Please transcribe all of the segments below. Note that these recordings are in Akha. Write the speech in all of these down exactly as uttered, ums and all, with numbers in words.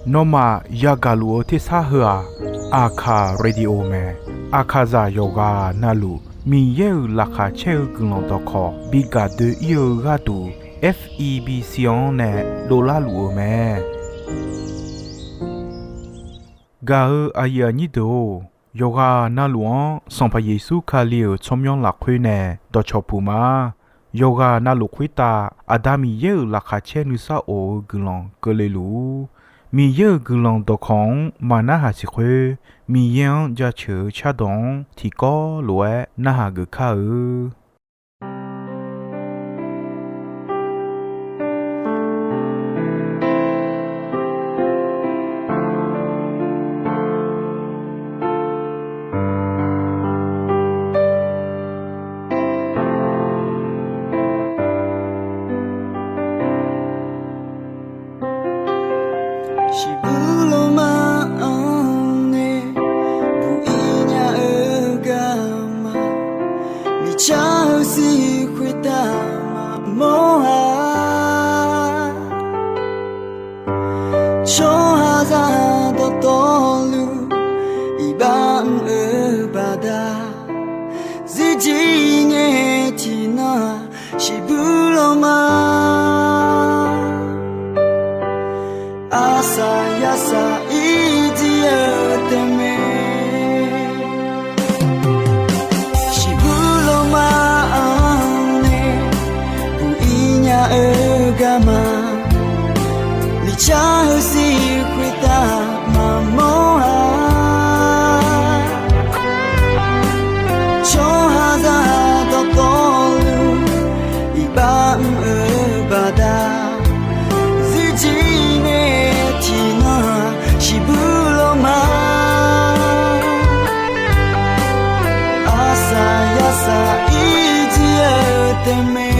Nawmaf yagaq luf-eu tersar heu-aq, Aqkaq Radio mae. Aqkaqzaq yawqghaq navluf Miqyaer-euq laqkhaq caer-eu guiqlanq dawqkawq bi gaq doe-ir-eu gharduq, F E B C-anr nae dovlar luf-euq mae. Gaq-eu aqyuif aqnyir deuq-or, yawqghaq navluf-anr Sanqpaq Yeqsur Kali-euq tsawrmyanr lafkhoer nae dawqcawq puq ma. Yawqghaq navluf khoertav Aqda Miqyaer-euq laqkhaq caer nuisar of-eu guiqlanq keuvle luf-ur. Miqyaer-euq guiqlanq dawqkawq-anr maqnarhaq siq khoer, Miqyaer-anr jaceuq-eu cardawq-anr tiqkawv lof-aer narhaq geuf kar-eu. Shiqbuq lawrma-anr nae buq-ir nya-eu garma, miqcar-eu sir khoertav maqmawr-a. Tsawrhaqzaq dawqtawvluf iqbax mr-eu baqda, zirjir ngae tiqnan-aq, shiqbuq lawrma arsaq yarsaq ir jir-eu tae mae. Shiqbuq lawrma-anr nae buq-ir nya-eu garma, miqcar-eu sir khoertav maqmawr-a. Tsawrhaqzaq dawqtawvluf iqbax mr-eu baqda, zirjir ngae tiqnan-aq, shiqbuq lawrma arsaq yarsaq ir jir-eu tae mae.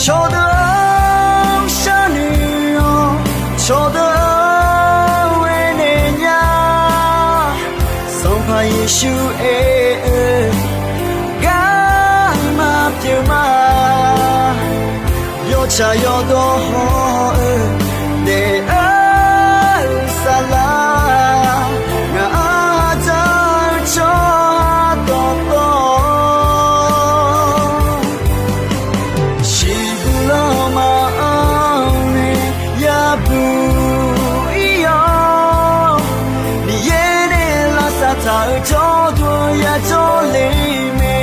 Cawqdeuq-anr sharnoeq-awr, cawqdeuq-anr aernaeq nya. Sanqpaq Yeqsur aer-eu, garma pyeuf ma. Yawtsaq yawdawr haw-eu daef-eu saflar, ngaq-anr dzaq-eu tsawrhaq dawqtawv, shiqbuq lawrma-anr nae yabuq ir-awr, Miqyaer nae lavsav taq-euq jawrduq yajawr le mae.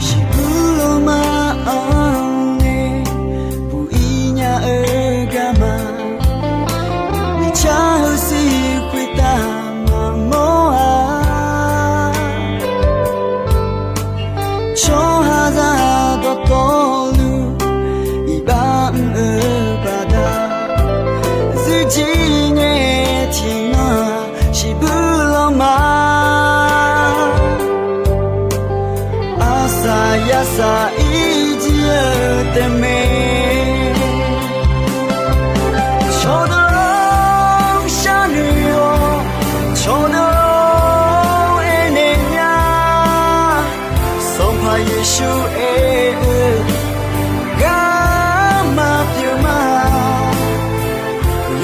Shiqbuq lawrma-anr nae buq-ir nya-eu garma, miqcar-eu sir khoertav maqmawr-a. Tsawrhaqzaq dawqtawvluf iqbax mr-eu baqda, zirjir ngae tiqnan-aq, shiqbuq lawrma arsaq yarsaq ir jir-eu tae mae. Cawqdeuq-anr sharnoeq-awr, cawqdeuq-anr aernaeq nya. Sanqpaq Yeqsur aer-eu, garma pyeuf ma.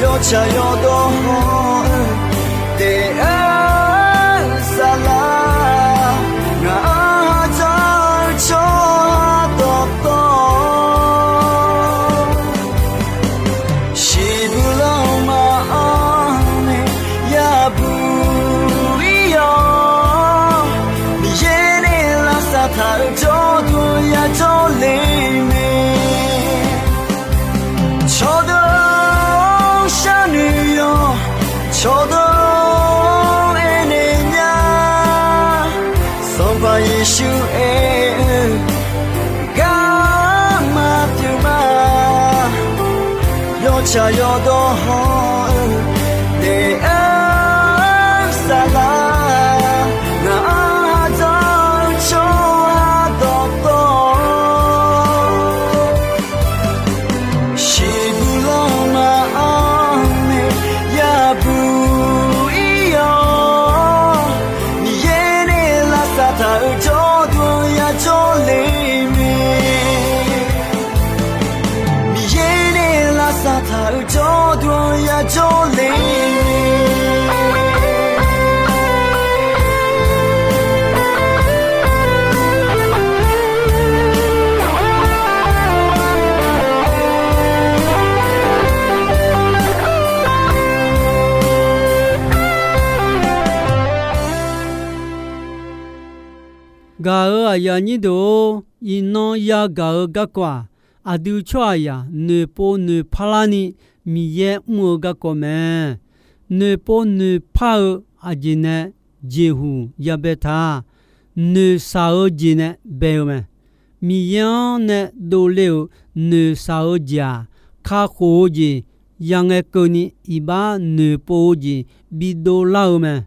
Yawtsaq yawdawr haw-eu daef-eu saflar, ngaq-anr dzaq-eu tsawrhaq dawqtawv, shiqbuq lawrma-anr nae yabuq ir-awr, Miqyaer nae lavsav taq-euq jawrduq yajawr le mae. Cawqdeuq-anr sharnoeq-awr, Tsaq yawdawr hawr-eu taef-aer saflar, ngaq-anr ha dzanr-eu tsawrhaq dawqtawv, shiqbuq lanma-anr nae yabuq ir-awr, Miqyaer nae lavsav taq-euq jawrduq yajawr le mae. Miqyaer nae lavsav taq-euq jawrduq yajawr le. Gaq-euq aqyuif aqnyir deuq-or, iqnan yagaq-eu garkawv-aq, aqdui tsawrhaqzaq noeqpov noeqpar larni Miqyaer mr-eu garkawv mae. Noeqpov noeqpar-eu aqjeq nae jeqhuq yabae ta. Noeqshaq-eu jeq nae bae-eu mae. Miqyaer-anr nae dovle-euq noeqshaq-eu jeq-aq, kakhof-eu jeq yangae keuvni iqbax noeqpov-eu jeq bidov lar-eu mae.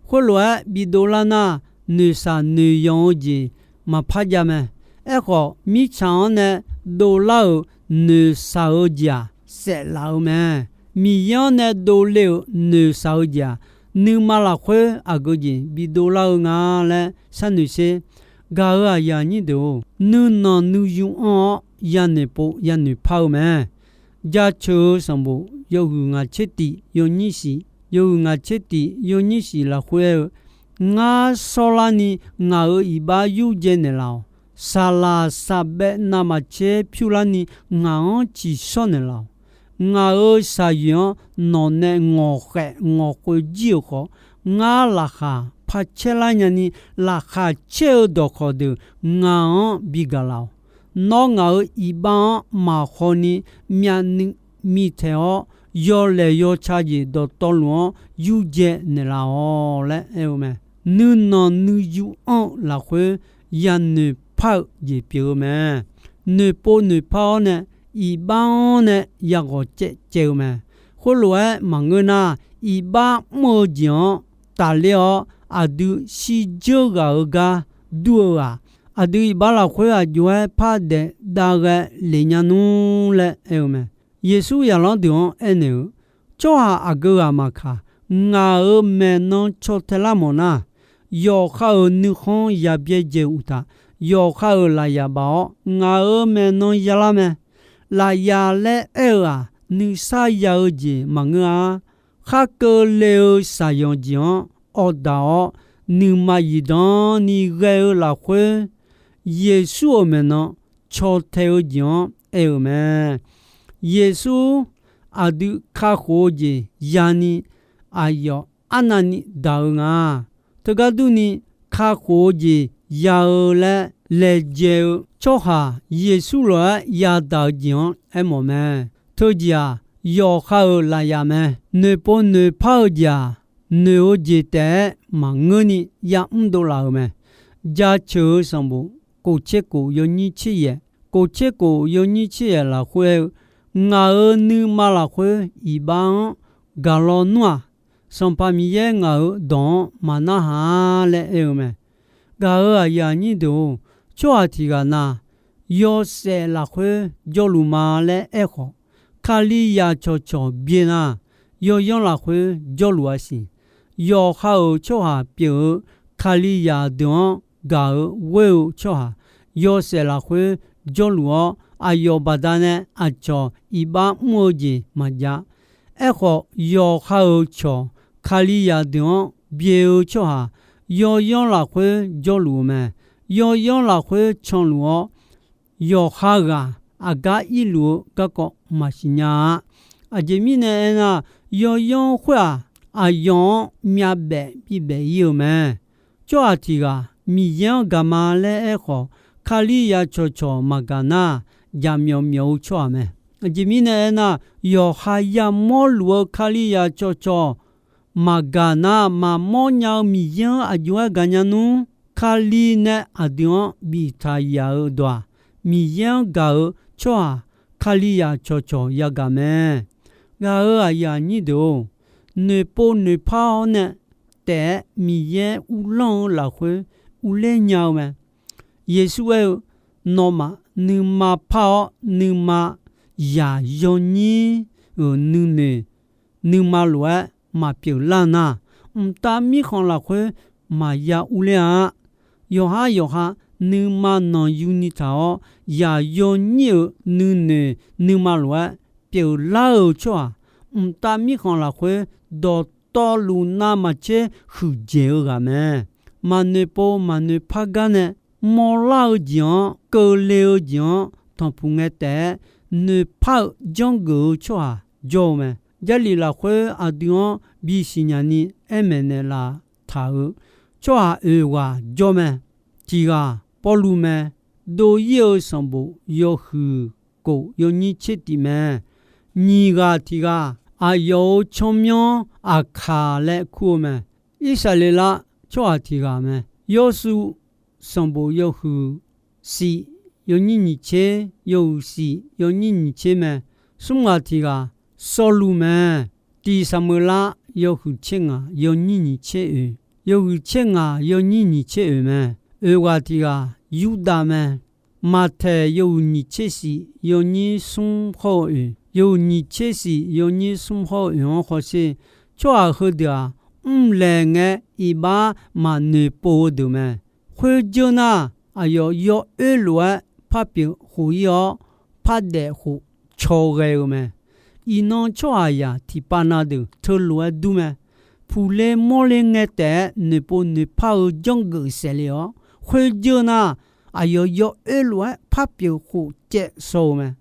Khoerlof-aer bidov lar nar, noeqshaq noeqyanq-eu jeq maqpar jav mae. Aerkhawf, mirtsaq-anr nae dovlar-euq noeqshaq-eu jeq-aq, saeflaf-eu mae. Miqyaer-anr nae dovle-euq noeqshaq-eu jeq-aq, nuima lafkhoer aqgeu jeq bidov lar-eu nga laer sharnoeq sher. Gaq-euq aqyuif aqnyir deuq-or, nuinanq nuiyu anr-awr yanoeq pov yanoeq par-eu mae. Jaceuq-eu sanqbof yawhuiq ngaq tser tiq yawnyir shiq, yawhuiq ngaq tser tiq yawnyir shiq lafkhoer aer-eu, Ngar shawrlarni ngaq-euq iqbax yurdzae naeqlaf-awq. Saqlaq saqbaev navmaqtser pyur larni ngaq-anr ciqshawr naeqlaf-awq. Ngaq-euq shaqyoeq-anr nawq nae ngawqkhaef ngawqkhoeq jir-euq khawf, ngar laqkhaq par caer lar nyani, laqkhaq caer-eu dawqkawq deuq ngaq-anr bigaq laf-awq. Nawr ngaq-euq iqbax-anr maqhaw ni myavnuiv mitaeq-awr, yawlaeq yawca jeq dawqtawvluf-anr yurdzae naeqlaf-awq laer aer-eu mae. Nuinanq nuiyu anr-eu lafkhoer yanoeq par-eu jeq pyeuf-eu mae. Noeqpov noeqpar-awr nae iqbax-anr nae yaghawq caev caev-eu mae. Khoerlof-aer maqngeur nar, iqbax mr-eu jeq-anr tafler-awr aqdui shirdzeur ghaq-eu gar dur-eu-aq, aqdui iqbax lafkhoer aqjox-aer par daef dav ghae lef nya nmr laer aer-eu mae. Yeqsur zaqlanr deuq-anr aernaeq-eu, Tsawrhaq aqgeu ghaq maqkaq, ngaq-euq maeqnan caw tae lar mawf nar, yawqha-euq nuikhanr yabyaerdzae uqtaf, yawqha-euq lafyaq baf-awr ngaq-euq maeqnan yalar mae. Lafyaq laer aer-eu-aq, nuisar ya-eu jeq maqngeur-a. Khar keuvle-eu shaqyanq jeq-anr awqdaq-awr, nuima zifdan ni ghae-eu lafkhoer, Yeqsur-euq maeqnan caw tae-eu jeq-anr aer-euq mae. Yeqsur aqdui kakhof-eu jeq yani aqyawf arnavni daq-eu nga. Teugar durni, kakhof-eu jeq ya-eu laer laejae-eu tsawrhaq Yeqsur lof-aer yadaq-eu jeq-anr aermawf mae. Teujeq-aq, yawqha-euq lafyaq mae. Noeqpov noeqpar-eu jeq-aq, noeq-eu jeq taef-aer maqngeurni yamr dovlaf-euq mae. Jaceuq-eu sanqbof kof tser kof yawnyir tser yaef, kof tser kof yawnyir tser yaef lafkhoer aer-eu, Ngaq-euq nuima lafkhoer iqbax-anr gaq lawnmr-aq, Sanqpaq Miqyaer ngaq-euq dawq-anr maqnarhaq-a laer aer-eu mae. Gaq-euq aqyuif aqnyir deuq-or, tsawrhaq tiq ghaq na, yawshaef lafkhoer jawrluf ma laer aerkhawf, Kalizaq cawqcawq byae nar, yawyanr lafkhoer jawrluf-a siq. Yawqha-euq tsawrhaq pyeuf-eu Kalizaq deuq-anr gaq-eu ghoer-eu tsawrhaq, yawshaef lafkhoer jawrluf-awr, aqyawf baqdanae aqcawq iqbax mr-eu jeq maqjav. Aerkhawf, yawqha-euq cawq Kalizaq deuq-anr byae-eu tsawrhaq, yawyanr lafkhoer jawrluf-eu mae. Yawyanr lafkhoer canluf-awr, yawqha ghaq aqgar irluf-eu garkawv maqsiq nya-a. Aqjeq mirnae aernar, yawyanr khoer-aq, aqyawf-anr myavbaef bibaef ir-eu mae. Tsawrhaq tiq ghaq Miqyaer-anr gaq ma laer aerkhawf, Kalizaq cawqcawq maqgaq nar, jaqmyawf myawf-eu tsawrhaq mae. Aqjeq mirnae aernar, yawqha yamawr luf-eu Kalizaq cawqcawq maqgaq nar, maqmawr nya-eu Miqyaer-anr aqjox-aer gaq nya nmr. Kali nae aqdui-anr biftaq yaf-eu dawq-aq, Miqyaer-anr gaq-eu tsawrhaq Kalizaq cawqcawq yagaq mae. Gaq-euq aqyuif aqnyir deuq-or, noeqpov noeqpar-awr nae taef-aer Miqyaer uvlanr-eu lafkhoer urler nya-eu mae. Yeqsur aer-eu, Nawmaf nuima par-awr, nuima yaq yawnyir-euq nuinoeq nuima lof-aer maqpyeuf lar nar, mqtav mirkhanq lafkhoer maqya urler-a. Yawqhar yawqha nuima nanqyuni taq-awr, yaq yawnyir-euq nuinoeq nuima lof-aer pyeuflar-euq tsawrhaq, mqtav mirkhanq lafkhoer dawqtawvluf navmaqtser huiqdzaeq-eu ghaq mae. Maqnoeqpov maqnoeqpar gar nae mawrlar-eu jeq-anr, keuvle-eu jeq-anr tanqpuq ngae taef-aer noeqpar-eu janrgeuf-eu tsawrhaq jawr-eu mae. Jarlif lafkhoer aqdui-anr bisiq nyani aer maeqnaeq laf taq-euq tsawrhaq oeq ghaq jawr mae. Tiq ghaq Pawrluv mae. Dov-ir-eu sanqbof yawhuiq kof yawnyir tser tif mae. Nyiq ghaq tiq ghaq, aqyawf-euq tsawrmyanr Aqkaq laer kur-eu mae. Irsaqleqlav tsawrhaq tiq ghaq mae. Yawshuv sanqbof yawhuiq shif yawnyir nyiq tser, yawhuiq shif yawnyir nyiq tser mae. Smr ghaq tiq ghaq Sawrluv mae. Tiq Saqmeuqlar yawhuiq tser ngaq yawnyir nyiq tser oeq, yawhuiq tser ngaq yawnyir nyiq tser oeq mae. Oeq ghaq tiq ghaq Yurdav mae. Maqtaeq yawhuiq nyiq tser shif yawnyir smr hawr-eu oeq, yawhuiq nyiq tser shif yawnyir smr hawr-eu oeq-anr hawsher. Tsawrhaq heudeuq-aq, mrlaeq ngae iqbax maqnoeqpov-eu deuq mae. Khoerjeur nar, aqyawf yawoer lof-aer par pyeuf khof-ir-awr, par daef khof caw ghae-eu mae. Iqnan tsawrhaqzaq tiqpav na deuq teulof-aer dur mae. Puqle mawrle ngae taef-aer noeqpov noeqpar-eu janrgeuf saef le-awr, khoerjeur nar, aqyawf yawoer lof-aer par pyeuf khof caev shaw-eu mae.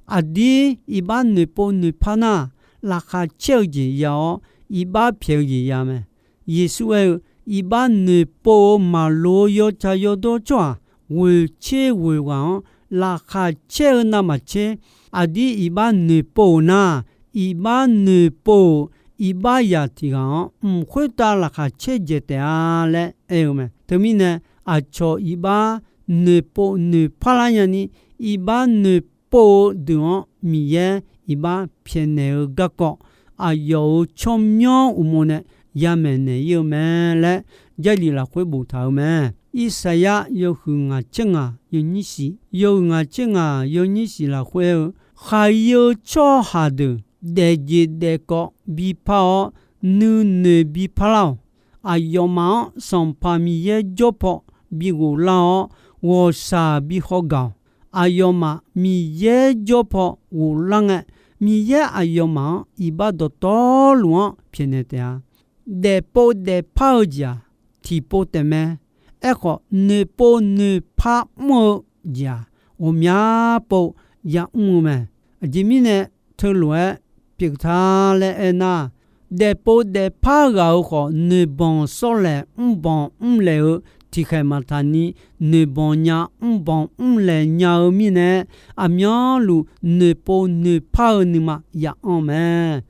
Aqdir iqbax noeqpov noeqpar nar, laqkhaq caer-eu jeq ya-awr, iqbax pyaeq-eu jeq ya mae. Yeqsur aer-eu, iqbax noeqpov-eu maqloq-eu yawtsaq yawdawr tsawrhaq ghoeq tser ghoeq ghaq-anr laqkhaq caer-eu navmaqtser, aqdir iqbax noeqpov-euq nar, iqbax noeqpov-euq iqbax zaq tiq ghaq-anr mq khoertav laqkhaq caerdzaeq taef-a laer aer-eu mae. Teumirnae, aqcawq iqbax noeqpov noeqpar lar nyani, iqbax noeqpov-eu deuq-anr Miqyaer iqbax pyaeqnaeq-eu garkawv, aqyawf-euq tsawrmyanr uqmov nae yamaeq naeq-ir-eu mae laer, Jarlif lafkhoer boftaq-eu mae. Irsaqyar yawhuiq ngaq tser ngaq yawnyir shif, yawhuiq ngaq tser ngaq yawnyir shif lafkhoer aer-eu, khaqi-eu tsawrhaq deuq daefjeq daefkawv bipar-awr, nuinoeq bipar lar-awq. Aqyawfmaf-anr Sanqpaq Miqyaer jawr paw bi ghoflar-awr, ghawqshaq bi haw gaq-awq. Aqyawfmaf Miqyaer jawr paw ghoflar ngae, Miqyaer aqyawfmaf-anr iqbax dawqtawvluf-anr pyaeqnaeq taef-a. Daefpov daefpar-eu jeq-aq, tiqpov taefmae. Aerkhawf, noeqpov noeqpar mr-eu jeq-aq, ghawqmya pov yamr-eu mae. Aqjeq mirnae, teulof-aer pyeuf ta laer aernar, daefpov daefpar ghaq-euq khawf, noeqbanq sawrlaeq mrbanq mrlaeq-eu tiqkhaeq maqtaq ni, noeqbanq nya mrbanq mrlaeq nya-eu mirnae, aqmyanluf noeqpov noeqpar-eu nuima ya'anr mae.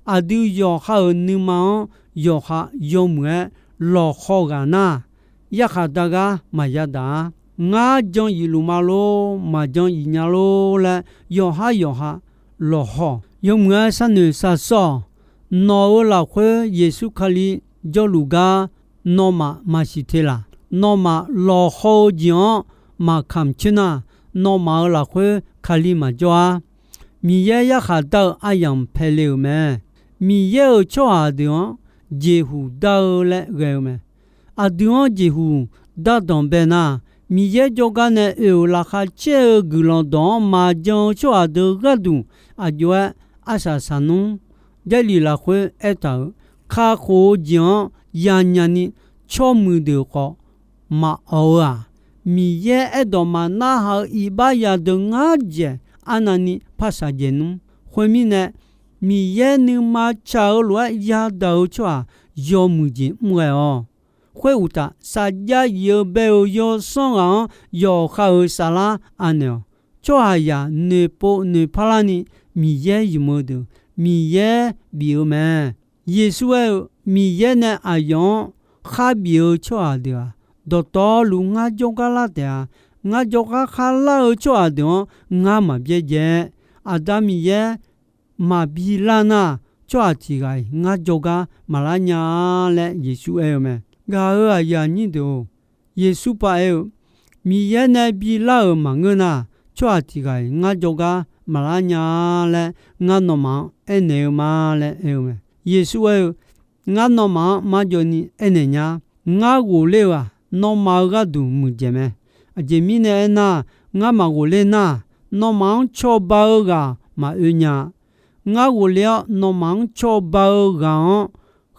Aqdui yawqha-euq nuima-anr yawqha yawmuiq-aer lawqhaw ghaq nar, yarkhaq dar gar maqya daq-a. Ngar jan yif luf ma lor, maqjan yif nya lor laer yawqhar yawqha lawqhaw-awq. Yawmuiq-aer sharnoeq shar sawr-awq. Nawq-euq lafkhoer Yeqsur Kali jawrluf gar nawmaf maqsiq te laq. Nawmaf lawqhaw-eu jeq-anr maqkamq coer nar, nawmaf-euq lafkhoer Kali maqjawr-ar. Miqyaer yarkhaq dar-eu aryamq paele-euq mae. Miqyaer-euq tsawrhaq deuq-anr jeqhuq dar-eu laer ghae-eu mae. Aqdui-anr jeqhuq dardanq bae nar, Miqyaer jawrgar nae oe-euq laqkhaq caer-eu guiqlanq dawq-anr maqjan-eu tsawrhaq deuq gharduq, aqjox-aer arsaq saq nmr. Jarlif lafkhoer aertaq-euq, kakhof-eu jeq-anr yanya ni tsawrmuiq deuq khawf maqawq-eu-aq, Miqyaer aerdawq maqnarhaq-eu iqbax yadeuq ngar dzaeq arnavni par shaqdzaeq nmr. Khoermirnae, Miqyaer nuima tsaq-eu lof-aer yadaq-eu tsawrhaq yawmuiq jeq mr ghae-awq. Khoeruqtaf, saqjav yif-eu bae-euq yawsanr ghaq-anr yawqha-euq saflar anaeq-awq. Tsawrhaqzaq noeqpov noeqpar larni Miqyaer ymq-eu deuq Miqyaer bif-eu mae. Yeqsur aer-eu, Miqyaer nae aqyawf-anr khar bif-eu tsawrhaq deuq-aq, dawqtawvluf ngar jawrgar lar taef-a. Ngar jawrgar khar lar-eu tsawrhaq deuq-anr ngar maq byaerdzae. Aqda Miqyaer maqbi lar nar, tsawrhaq tiq ghaq-iq ngar jawrgar maqlar nya-a laer Yeqsur aer-eu mae. Gaq-euq aqyuif aqnyir deuq-or, Yeqsur paq aer-eu, Miqyaer nae bi lar-euq maqngeur nar, tsawrhaq tiq ghaq-iq ngar jawrgar maqlar nya-a laer ngar nawmaf-anr aernaeq-eu ma laer aer-eu mae. Yeqsur aer-eu, Ngar nawmaf-anr marjawvni aernaeq nya. Ngar ghofler-euq-aq, nawmaf-euq gharduq muiqdzaeq mae. Aqjeq mirnae aernar, ngar maqghof ler nar, nawmaf-anr cawba-eu ghaq maqoe nya-a. Ngar ghofler-awr nawmaf-anr cawba-eu ghaq-anr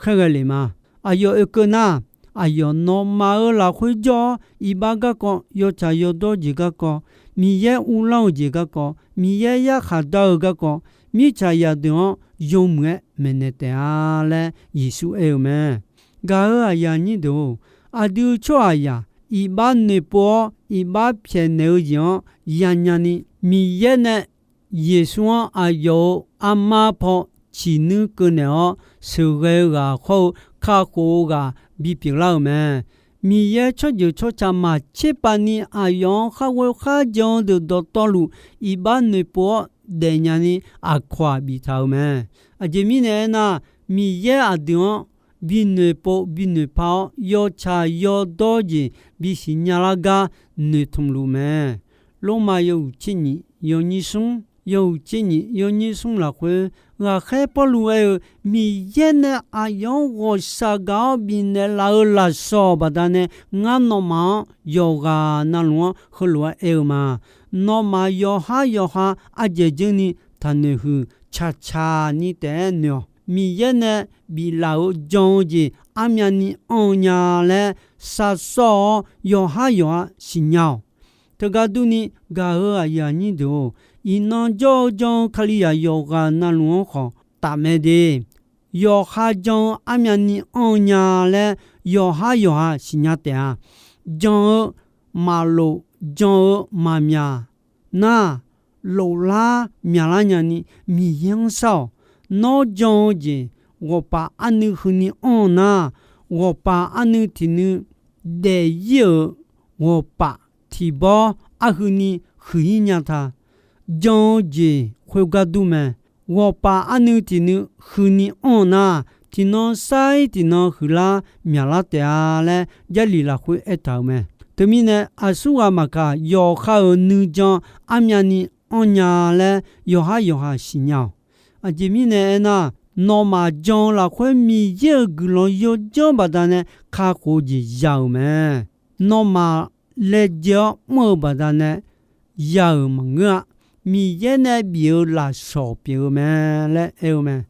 khaerghae lef ma. Aqyawf oekeuv nar, aqyawf nawmaf-euq lafkhoer jawr-awr, iqbax garkawv, yawtsaq yawdawr jeq garkawv, Miqyaer uvlanr-eu jeq garkawv, Miqyaer yarkhaq dar-eu garkawv, mirtsaq zaqdeuq-anr yawmuiq-aer maeqnaeq taef-a laer Yeqsur aer-eu mae. Gaq-euq aqyuif aqnyir deuq-or, aqdui tsawrhaqzaq iqbax noeqpov-awr iqbax pyaeqnaeq-eu jeq-anr yanya ni, Miqyaer nae Yeqsur-anr aqyawf-euq armar paw ciqnuir keuvnaeq-awr, sheuqghae-eu ghaq hawr-eu kakhof-eu ghaq bipyeuf lar-euq mae. Miqyaer tsawrjeuq tsawrca maqtser pav ni aqyawf-anr khar ghoer khar jan-eu deuq dawqtawvluf iqbax noeqpov-awr daefnya ni aqkawq-aq biftaq-euq mae. Aqjeq mirnae aernar, Miqyaer aqdui-anr bi noeqpov bi noeqpav-awr, yawtsaq yawdawr jeq bisiqnya lar gar noeqtmq luf mae. Lormav yawhuiq tser nyif yawnyir smr, yawhuiq tser nyif yawnyir smr lafkhoer, ghaqkhaer Pawrluv aer-eu, Miqyaer nae aqyawf-anr ghawqshaq gaq-awr bifnaeq laf-eu lafsawq baqdanae, ngar nawmaf-anr yawqghaq navluf-anr heulof-aer aer-eu ma. Nawmaf yawqhar yawqha ardzaeq dzeur ni taqnoeq huiq, caqcaq ni taef-aer noeq-awq. Miqyaer nae biflaf-euq jan-eu jeq armyavni anr-eu nya laer sharshawr-awr, yawqhar yawqha siqnya-awq. Teugar durni, gaq-euq aqyuif aqnyir deuq-or, iqnan jawr-eu jan-eu Kalizaq yawqghaq navluf-anr khawf tafmae de. Yawqha jan-eu armyavni anr-eu nya laer yawqhar yawqha siqnya taef-a. Jan-eu maqlof, jan-eu maqmyaq nar, loflar myaqlar nyani Miqyaer-anr shar-awq. Nawr jan-eu jeq ghawqpaf arnuiv huini anr-eu nar, ghawqpaf arnuiv tiqnuiv daef-ir-euq ghawqpaf tiqbawr arhuini huiq-ir nya ta. Jan-eu jeq khoergar dur mae. Ghawqpaf arnuiv tiqnuiv huini anr-eu nar, tiqnan sair tiqnan huiqlar myaqlar taef-a laer Jarlif lafkhoer aertaq-euq mae. Teumirnae aqsurghaq maqkaq, yawqha-euq nuijan armyavni anr nya laer yawqhar yawqha siqnya-awq. Aqjeq mirnae aernar, nawmaf jan-eu lafkhoer Miqyaer-euq guiqlanq yawdzanr baqdanae kakhof-eu jeq ya-euq mae. Nawmaf laejae-awr mr-eu baqdanae ya-euq maqngeur-a. Miqyaer nae bif-eu lafsawq pyeuf-eu mae laer aer-eu mae.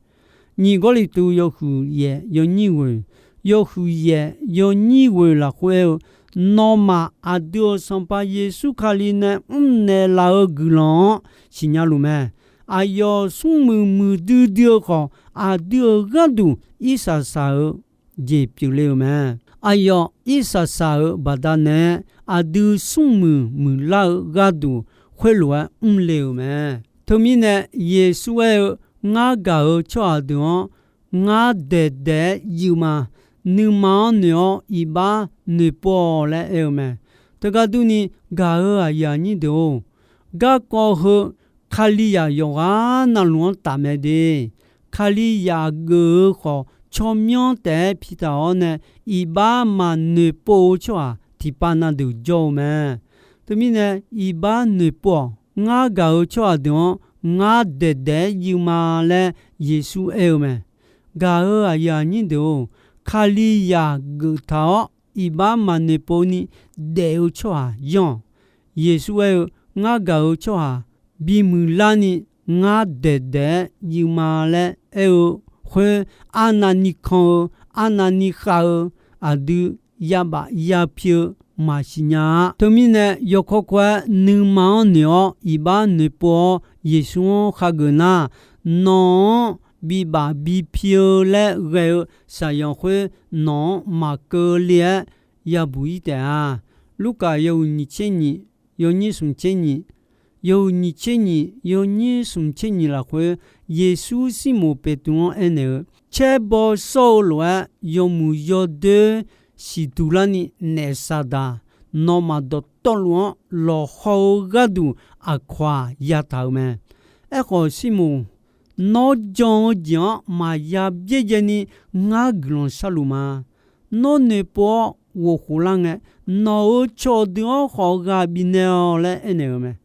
Nyiq Gawrliqtu yawhuiq yaef yawnyir ghoeq, yawhuiq yaef yawnyir ghoeq lafkhoer aer-eu, nawmaf aqdui-euq Sanqpaq Yeqsur Kali nae mrnaeq laf-eu guiqlanq-anr siqnya luf mae. Aqyawf smrmuiq muiqdui dui-eu khawf, aqdui-euq gharduq irsaq saq-eu jeq pyeufle-euq mae. Aqyawf irsaq saq-euq baqdanae, aqdui smrmuiq muiqlar-eu gharduq khoerlof-aer mrle-euq mae. Teumirnae Yeqsur aer-eu, Ngar gaq-euq tsawrhaq deuq-anr ngar daeqdaeq-aer yuif ma. Nuima-anr noeq-awr iqbax noeqpov-awq laer aer-eu mae. Teugar durni, gaq-euq aqyuif aqnyir deuq-or, garkawv heu Kalizaq yawqghaq navluf-anr tafmae de. Kalizaq geuf-eu khawf, tsawrmyanr taef-aer pitaq-awr nae, iqbax maqnoeqpov-eu tsawrhaq tiqpav na deuq jawr-eu mae. Teumirnae, iqbax noeqpov-awq. Ngar gaq-euq tsawrhaq deuq-anr ngar daeqdaeq-aer yuif ma laer Yeqsur aer-eu mae. Gaq-euq aqyuif aqnyir deuq-or, Kalizaq geuftaq-awr iqbax maqnoeqpov ni daef-eu tsawrhaq yanr-awq. Yeqsur aer-eu, Ngar gaq-euq tsawrhaq bimuiq larni ngar daeqdaeq-aer yuif ma laer aer-eu khoer, arnavni kan-eu, arnavni khav-eu, aqdui yabaf yapi-eu maqsiq nya-a. Teumirnae, yawkawr kawr-aer nuima-anr noeq-awr iqbax noeqpov-awr Yeqsur-anr khageuf nar, nawq-anr bibaf bipi-eu laer ghae-eu shaqyanq khoer nawq-anr maqkeuv le-aer yabuq-ir taef-a. Lurkaf yawhuiq nyiq tser nyiq, yawnyir smq tser nyiq, yawhuiq nyiq tser nyiq, yawnyir smq tser nyiq lafkhoer, Yeqsur Sirmoq Beqtuv-anr aernaeq-eu, Caer baw shawr-eu lof-aer, yawmuiq yawdoer siqduq larni naef saqdaq, nawmaf dawqtawvluf-anr lawqhaw-eu gharduq aqkawq-aq yataq-euq mae. Aerkhawf, Sirmoq Nawr jan-eu jeq-anr maqya byaerdzaeni ngar guiqlanq sharluf ma. Nawr noeqpov-awr ghofkhof lar ngae, nawq-euq cawqdeuq-anr khawf ghaq bifnaeq-awq laer aernaeq-eu mae.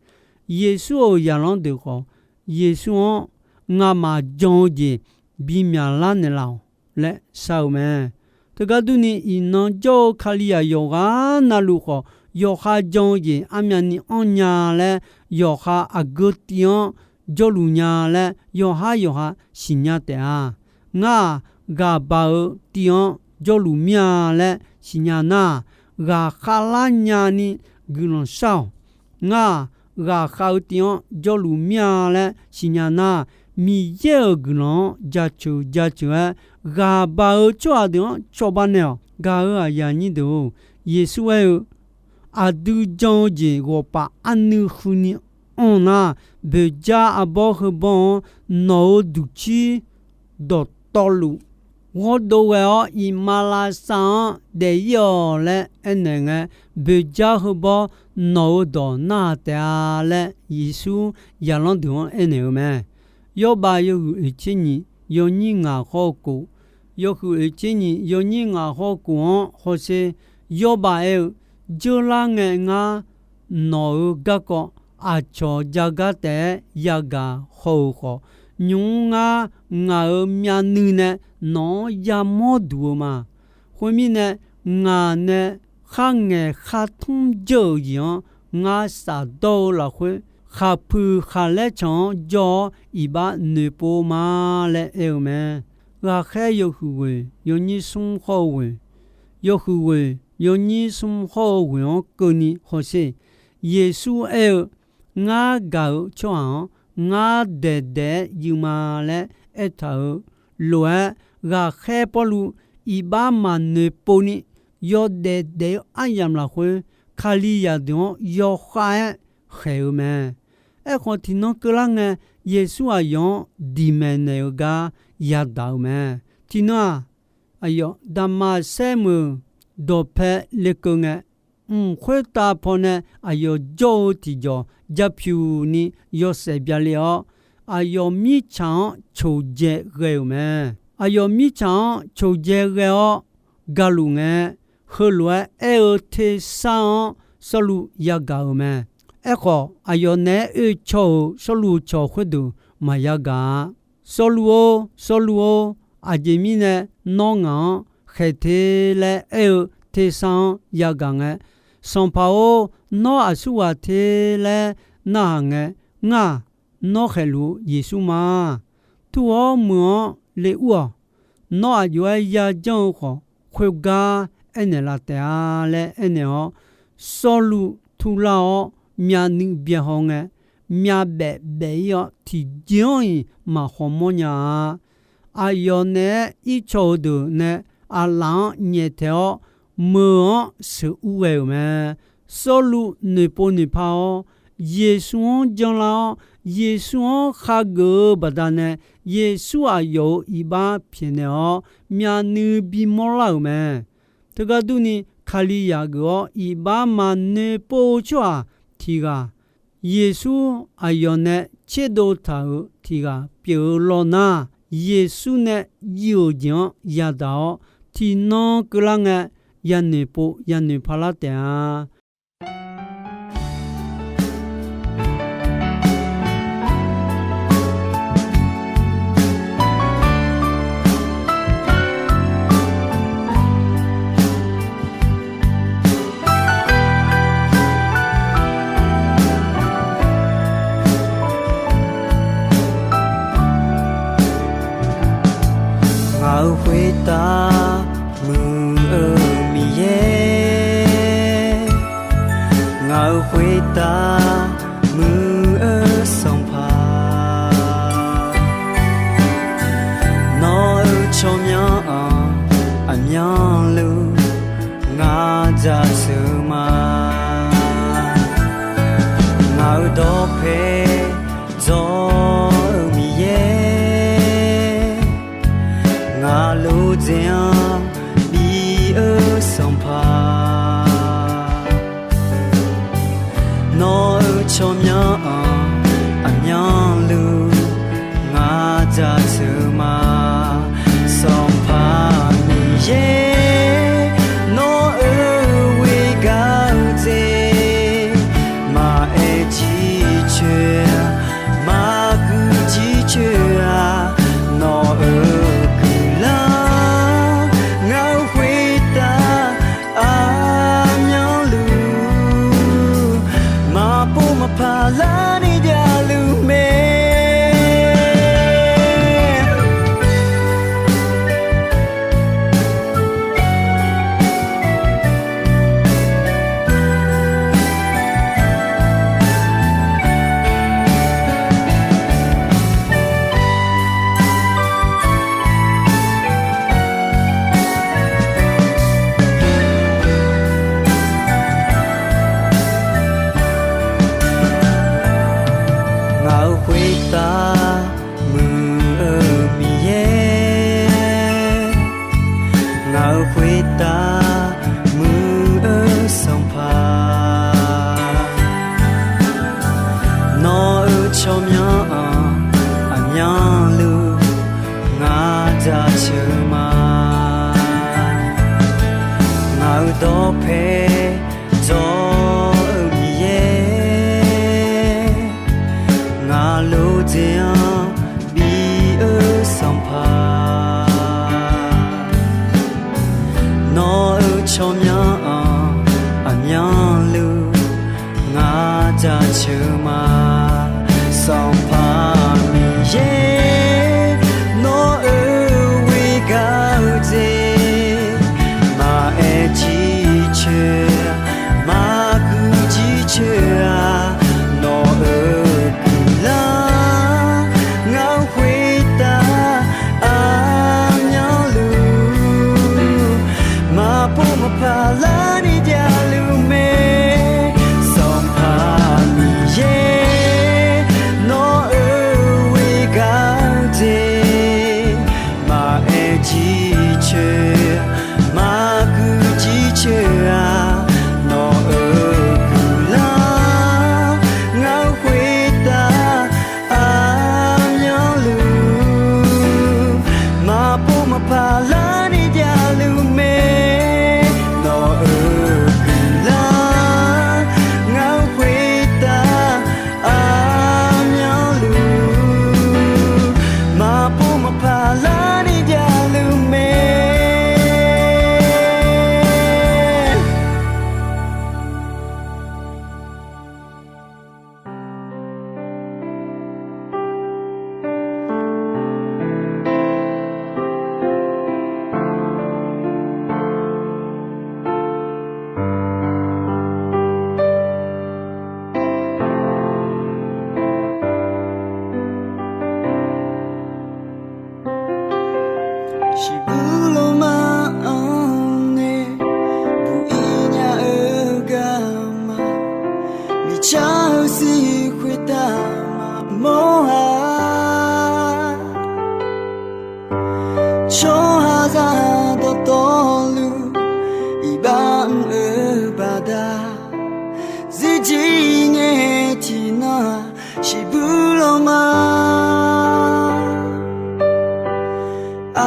Yeqsur-euq zaqlanr deuq khawf, Yeqsur-anr ngamaf jan-eu jeq bimyaq lar naeqlaf-awq laer shar-eu mae. Teugar durni, iqnan jawr-eu Kalizaq yawqghaq navluf khawf, yawqha jan-eu jeq armyavni anrnya laer, yawqha aqgeu tiv-anr jawrluf nya laer, yawqhar yawqha siqnya taef-a. Ngar-aq, ghaqbaq-eu tiv-anr jawrluf mir-a laer siqnya nar-aq, ghaqkhav lar nyani guiqlanq shar-awq. Ngar-aq, ghaqkhav-eu tiv-anr jawrluf mir-a laer siqnya nar-aq, Miqyaer-euq guiqlanq-anr jaceuq jaceuq-aer, ghaqbaq-eu tsawrhaq deuq-anr cawba naeq-awq. Gaq-euq aqyuif aqnyir deuq-or, Yeqsur aer-eu, Aqdui jan-eu jeq ghawqpaf arnuiv huini anr nar, boeqjar arbawr heubawr-anr nawq-euq duqcir dawqtawvluf ghawrdov ghae-awr, iqmalavshav-anr daef-ir-awq laer aernaeq ngae, boeqjar heubawr nawq-euq dawq narhaq taef-a laer, Yeqsur zaqlanr deuq-anr aernaeq-eu mae. Yawrbav yawhuiq oeq tser nyiq yawnyir ngaq hawr-eu kof, yawhuiq oeq tser nyiq yawnyir ngaq hawr-eu kof-anr hawsher. Yawrbav aer-eu, Dzeurlar ngae ngar nawq-euq garkawv aqcawq jagar taef-aer yagaq haw-euq khawf, nymq-mr ngar ngaq-euq myavnuiv nae nawq-anr yamawr duq-eu ma. Khoermirnae, ngaq nae kharngaeq khartmr dzeur-euq jeq-anr ngar shafdawr-eu lafkhoer, khaqpuiq khaqlaer canq-anr jawr-awr iqbax noeqpov ma laer aer-eu mae. Ghaqkhaer yawhuiq ghoeq yawnyir smr hawr-eu ghoeq, yawhuiq ghoeq yawnyir smr hawr-eu ghoeq-anr keuvni hawsher. Yeqsur aer-eu, Ngar gaq-eu tsawrhaq-anr ngar daeq daef-aer yuif ma laer aertaq-euq lof-aer, ghaqkhaer Pawrluv iqbax maqnoeq povni yawdaef daef-eu aryamq lafkhoer, Kalizaq deuq-anr yawkhav-aer khaeq-eu mae. Aerkhawf, tiqnan keuvlar ngae, Yeqsur aqyawf-anr diqmaeq naeq-eu gar yadaq-eu mae. Tiqnan-aq, aqyawf Daqmaqsaer meuq dawqpae lekeuv ngae, mq khoertav pawnae aqyawf jawr-eu tiqjawq japyuq ni yawshaef byale-awr, aqyawf mirtsaq-anr coqdzae ghae-euq mae. Aqyawf mirtsaq-anr coqdzae ghae-awr galuf ngae, heulof-aer aer-eu tersar-anr Sawrluv yagaq-euq mae. Aerkhawf, aqyawf naeq-aer oecaw-euq Sawrluv cawq khoerdeuq maqya gaq-a. Sawrluv-or, Sawrluv-or, aqjeq mirnae nawr ngaq-anr khaeq te laer aer-eu tersar-anr yagaq ngae, Sanqpaq-or, nawr aqsurghaq te laer narhaq ngae, ngar-aq, nawr khaeqluf-eu Yeqsur ma. Tur-awr meuq-anr le ur-awq. Nawr aqjox-aer yajanr-eu khawf, khoergar aernaeq laf taef-a laer aernaeq-awr, Sawrluv turlar-awr myavnuiv byaehaw ngae, myavbaef baef-ir-awr tiqjeq-anr-iq maqkhawq mawrnya-a. Aqyawf naeq-aer ircaw-eu deuq nae aqlaf-anr nyaeftaeq-awr, meuq-anr sheuqur ghae-euq mae. Sawrluv noeqpov noeqpa-awr, Yeqsur-anr janlar-awr, Yeqsur-anr khageuf-eu baqdanae, Yeqsur aqyawf-euq iqbax pyaeqnaeq-awr, myavnuiv bimawr lar-euq mae. Teugar durni, Kalizaq geuf-awr iqbax maqnoeq pov-eu tsawrhaq tiq ghaq, Yeqsur aqyawf nae tserdov taq-euq tiq ghaq pyeuf-eu lawr nar, Yeqsur nae jiv-euq jeq-anr yadaq-awr, tiqnan keuvlar ngae, yanoeq pov yanoeq palar taef-a. Ngaq-euq khoertav muiq-eu Miqyaer, Ghaq muiq-eu Miqyaer, ngaq-euq khoertav muiq-eu Sanqpaq, nawq-euq tsawrmyanr-anr aqmyanluf ngaq jaceuq ma. Ngaq-euq dawqpae dzaw-eu Miqyaer, ngaq lof dzaeq-anr bif-eu Sanqpaq, nawq-euq tsawrmyanr-anr aqmyanluf ngaq jaceuq ma. Sanqpaq Miqyaer, nawq-euq ghoegaq-eu jeq maqaer jircoer, maqguq jircoer-a. Nawq-euq guiqlanq ngaq-euq khoertav aqmyanluf maqpov maqpaq larni javluf mae. Sanqpaq Miqyaer, nawq-euq ghoegaq-eu jeq maqaer jircoer, maqguq jircoer-a. Nawq-euq guiqlanq ngaq-euq khoertav aqmyanluf maqpov maqpaq larni javluf mae. Nawq-euq guiqlanq ngaq-euq khoertav aqmyanluf maqpov maqpaq larni javluf mae. Shiqbuir lawrma-anr nae buq-ir nya-eu garma, miqcar-eu siq khoertav maqmawr-a. Tsawrhaqzaq dawqtawvluf iqbax mr-eu baqda, zirjir ngae tiqnan-aq shiqbuir lawrma,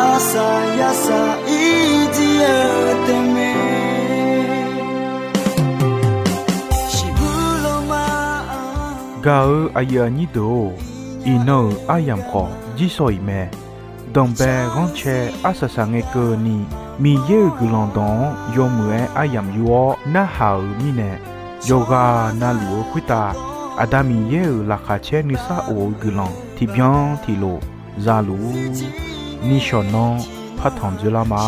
arsaq yarsaq irjir-eu tae mae. Shiqbuir lawrma-anr gaq-euq aqyuif aqnyir deuq-or, iqnan-euq aryamq khawf jirsawq iq mae. Danqbae ghanrcae arsaq saqngae keuvni, Miqyaer-euq guiqlanq dawq-anr yawmuiq-aer aryamq yur-awr narhaq-euq mirnae, yawqghaq navluf-eu khoertav Aqda Miqyaer-euq laqkhaq caer nuisar of-eu guiqlanq tiqbyan tiqlof zaluf-ur. Nishawq nanr partanq dzoerlar ma.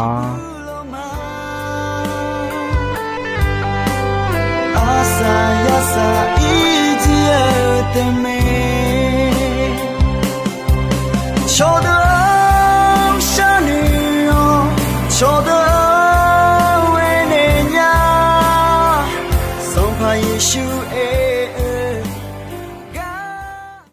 Arsaq yarsaq irjir-eu tae mae.